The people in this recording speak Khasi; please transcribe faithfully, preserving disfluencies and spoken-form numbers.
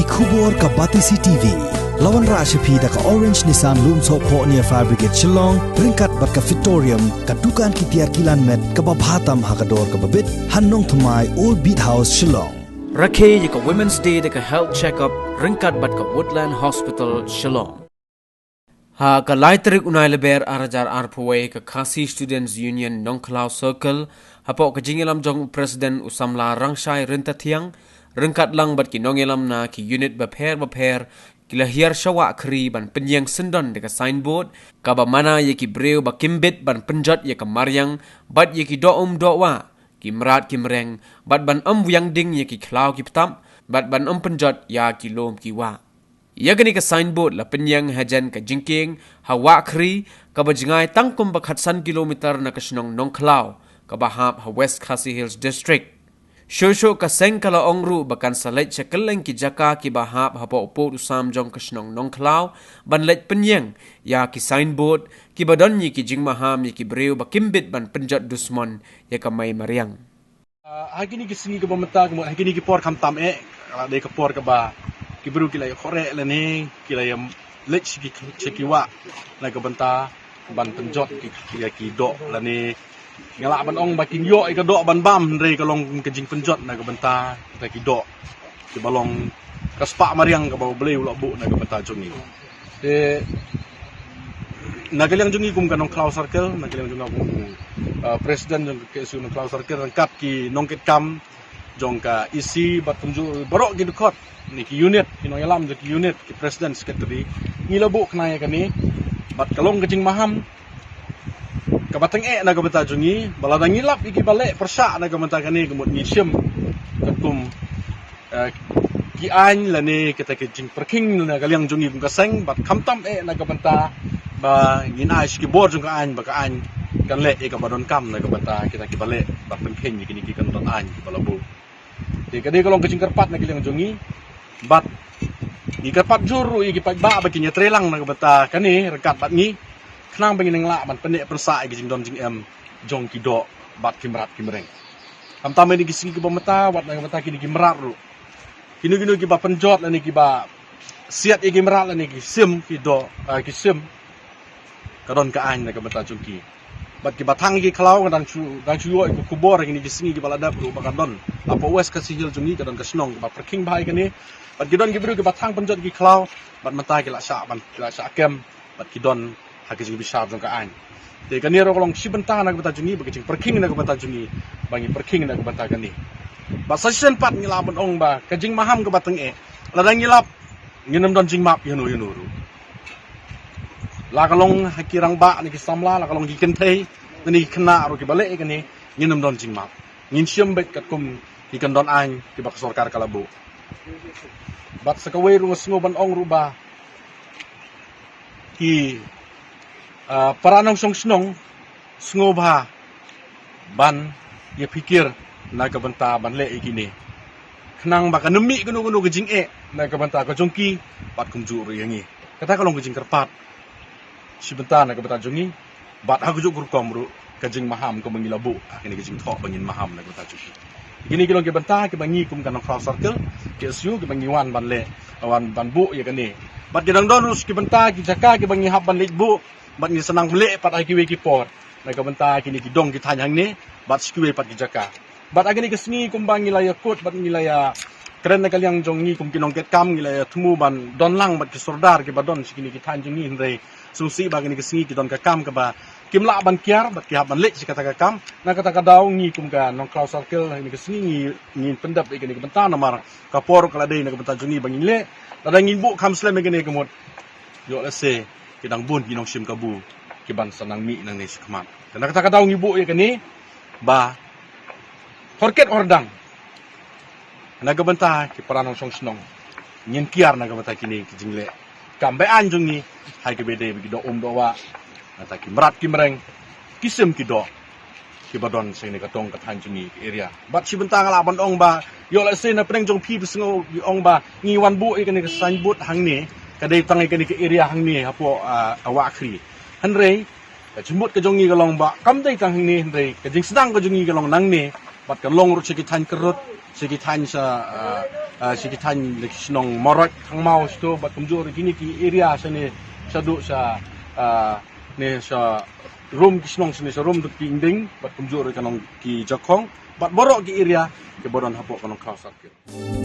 Khubor ka Batesi T V. La wanrah sha phi da ka Orange Nissan Lumsohphoh near Fire Brigade Shillong, ryngkat bad ka Fitorium, ka dukan ki tiar kilan met kaba bha tam ha ka dor kaba bit, ha Nongthymmai, Old Beat House, Shillong. Rakhe ïa ka Women's Day da ka health check-up ryngkat bad ka Woodland Hospital, Shillong. Ha ka lai tarik u Nailaber ar hajar arphew wei, ka Khasi Students Union Nongkhlaw Circle, hapoh ka jingïalam jong u President u samla Rangshai Ryntathiang, ryngkat lang bad ki nongïalam na ki unit bapher bapher, ki la hiar sha Wahkhri ban pynïeng syndon da ka signboard kaba mana ïa ki briew ba kim bit ban pynjot ïa ka mariang bad ïa ki doh um doh wah, ki mrad ki mreng, bad ban ym wiang ding ïa ki khlaw ki btap, bad ban ym pynjot ïa ki lum ki wah. Ïa kane ka signboard la pynïeng hajan ka jingkieng ha Wahkhri, kaba jngai tang kumba khatsan kilometer na ka shnong Nongkhlaw, kaba hap ha West Khasi Hills District. Shuh shuh ka seng ka la ong ruh ba kan sa leit sha kylleng ki jaka kiba hap hapoh u pud u sam jong ka shnong Nongkhlaw ban leit pynïeng ïa ki signboard kiba don ïa ki jingmaham ïa ki briew ba kim bit ban pynjot dusmon ïa ka mei mariang. Ah, ha kine ki sngi kaba mynta, ka mut ha kine ki por khamtam eh, ka la dei ka por kaba ki briew ki la ïa khohreh lane ki la ïa leit sha ki, sha ki wah na ka bynta ban pynjot ki, ki, ki doh lane, nga lah ban ong ba kin ïoh ïa ka doh ban bam, hynrei ka long ka jingpynjot na ka bynta kita ki doh kiba long ka spah mariang kaba U Blei u la buh na ka bynta jong ngi. Te na ka liang jong ngi kum ka Nongkhlaw Circle, na ka liang jong nga kum, uh, President jong ka K S U Nongkhlaw Circle, ryngkat ki nongkitkam jong ka E C bad kumjuh baroh ki dkhot, ne ki unit, ki nongïalam jong ki unit, ki President, Secretary, ngi la buh khnang ïa kane, bad ka long ka jingmaham kaba tyngeh na ka bynta jong ngi, ba lada ngi lap ïa kiba leh pyrshah na ka bynta kane, ka mut ngi shim katkum, eh, ki aiñ lane kita ki jingpyrkhing na ka liang jong ngi kum ka seng, bad khamtam eh na ka bynta ba ngin ai sha ki bor jong ka aiñ, ba ka aiñ kan leh ïa kaba donkam na ka bynta kita kiba leh bad pynkheiñ ïa kine ki kyndon aiñ kiba la buh. Te ka dei ka long ka jingkyrpad na ka liang jong ngi, bad ngi kyrpad jur ruh ïa ki paidbah ba kin ïatreilang na ka bynta kane ryngkat bad ngi, khnang ba ngin nang lah ban pynneh pynsah ïa ki jingdon jingem jong ki doh bad ki mrad ki mreng. Khamtam ïa kine ki sngi kiba mynta, wat na ka bynta kine ki mrad ruh, kino kino kiba pynjot lane kiba siat ïa ki mrad lane ki sim ki doh, ah, ki sim, ka don ka aiñ na ka bynta jong ki. Bad kiba thang ïa ki khlaw, nga dang shu, dang shu ïoh ïa ka khubor ha kine ki sngi kiba la dep ruh ba ka don hapoh West Khasi Hills jong ngi, ka don ka shnong kaba pyrkhing bha ïa kane. Bad ki don ki briew kiba thang pynjot ïa ki khlaw, bad mynta ki la shah ban, ki la shah kem, bad ki don ha ka jingbishar jong ka aiñ. Te kane ruh ka long shi bynta na ka bynta jong ngi, ba ka jingpyrkhing na ka bynta jong ngi, ba ngi pyrkhing na ka bynta kane. Bad sa shisien pat ngi lah ban ong ba ka jingmaham kaba tyngeh, lada ngi lap, ngin ym don jingmap ïano ïano ruh. La ka long ha ki rangbah ne ki samla, la ka long ki kynthei ne ki khynnah ruh kiba leh ïa kane, ngin ym don jingmap. Ngin shim beit katkum ki kyndon aiñ kiba ka sorkar ka la buh. Bad sa kawei ruh nga sngew ban ong ruh ba ki, ah, para nongshong shnong sngewbha ban ïa phikir na ka bynta ban leh ïa kine, khnang ba kan ym mih kano kano ka jingeh na ka bynta ka jong ki bad kumjuh ruh ïa ngi. Kata ka long ka jingkyrpad shi bynta na ka bynta jong ngi, bad ha kajuh ka rukom ruh ka jingmaham kaba ngi la buh ha kane ka jingthoh ba ngin maham na ka bynta jong ki. Kine ki long ki bynta kiba ngi kum ka Nongkhlaw Circle, K S U, kiba ngi wan ban leh, wan ban buh ïa kane. Bad ki dang don ruh ki bynta, ki jaka kiba ngi hap ban leit buh, bad ngi sa nang leh pat ha kiwei ki por na ka bynta kine ki dong ki thaiñ hangne, bad sa kiwei pat ki jaka. Bad ha kine ki sngi kumba ngi la ïa kut, bad ngi la ïa kren na ka liang jong ngi kum ki nongkitkam, ngi la ïa thmu ban don lang bad ki sordar kiba don sha kine ki thaiñ jong ngi, hynrei sngewsih ba kine ki sngi ki don ka kam kaba kim lah ban kiar, bad ki hap ban leit sha kata ka kam. Na kata ka daw ngi kum ka Nongkhlaw Circle, ha kine ki sngi ngi, ngin pyndep ïa kane ka bynta namar ka por ka la dei na ka bynta jong ngi ba ngin leh. Lada ngin buh kham slem ïa kane ka mut, ïoh lehse ki dang bun ki nongshim kabu kiban sa nang mih nangne shakhmat. Te na kata ka daw ngi buh ïa kane ba hor ket hor dang, na ka bynta ki para nongshong shnong, ngin kiar na ka bynta kine ki jingleh kam be-aiñ jong ngi, ha kiba dei ba ki doh um doh wah, na ka bynta ki mrad ki mreng, ki sim ki doh kiba don sha kane ka dong ka thaiñ jong ngi, ka area. Bad shi bynta nga lah ban ong ba ïoh lehse na pdeng jong phi phi sngew phi ong ba ngi wan buh ïa kane ka signboard hangne, ka dei tang ïa kane ka area hangne hapoh, ah, Wahkhri. Hynrei ka jingmut ka jong ngi ka long ba kam dei tang hangne, hynrei ka jingsdang ka jong ngi ka long nangne, bad ka long ruh sha ki thaiñ kyrut, Shi ki thaiñ sha, ah, ah, shi ki thaiñ da ki shnong Marot, Thangmaw, shito, bad kumjuh ruh kine ki area shane, shaduh sha, ah, ne sha rum ki shnong shane, sha rum duk ki Inding, bad kumjuh ruh ka nong ki Jakhong, bad baroh ki area, kiba don hapoh ka Nongkhlaw Circle.